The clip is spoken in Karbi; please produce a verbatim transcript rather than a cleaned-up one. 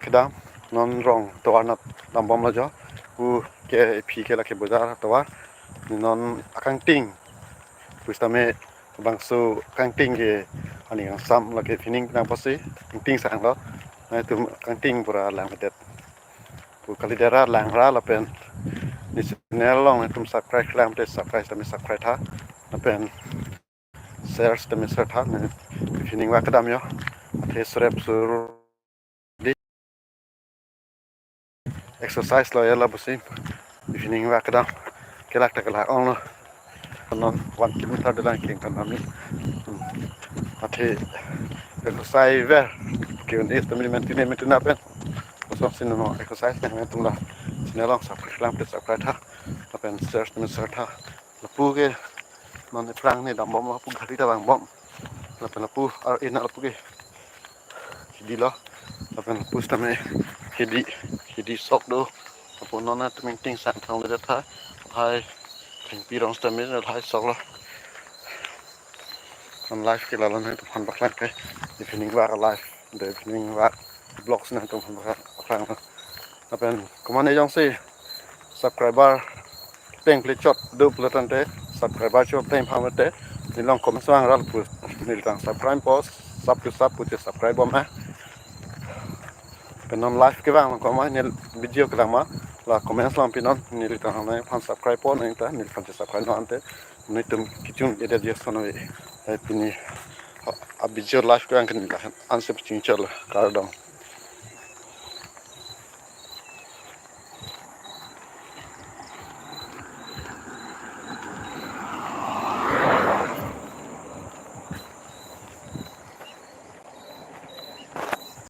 kedam, non rong tovar nat dambomlo jo. Pu ke phi ke lake bojar tovar. Non akangting pusitame bangso kangting ke aning kangsam lake pini nangpasi kangting sanglo. Nangtum kangting pura langdet. Pu kalidet ra lang ra lapen ne channel along nangtum subscribe lang te subscribe tame subscribe tha. Lapen share tame share tha. Ne pini vak kedam jo. Athe surep sur exercise lo ya lapusi. Pini vak kedam. Kelak ta kelak onglo. Non one kilometer dolang kengkan kami. Hmm. Athe exercise ver. Ke un is tame mentine mentine pen. Kosonsi non exercise nangtum la channel along subscribe lang te subscribe tha. Lapen share tame share tha. Lapu ke non ephrang ne dambomlo, pu gari ta vangbom. Lapen lapu ar ina lapu ke hidi lo. Lapen pusitame hidi, hidi sok do. Lapu non nangtum ingting sang thang le tha. Lahai thengpi rong sitame lahai sok lo. Non live ke lalo nangtumphan paklang ke. Pini vak live, de pini vak vlogs nangtumphan paklang lo. Lapen komatne jongsi subscriber teng plechot do pulo tangte, subscriber cho teng phang te, neli along comment vang ra lapu neli tang subscribe po, sub to sub pu te subscribe bom ha. Pen non live kevang along komat neli video kelang ma, la comments along pinon, neli tang nangphan subscribe po nang ta, neliphan te subscribe non ante, nangtum kechun edet jo sono e. Eh, pini a video live kevang ke neli la ansi pachingchor lo, kardom.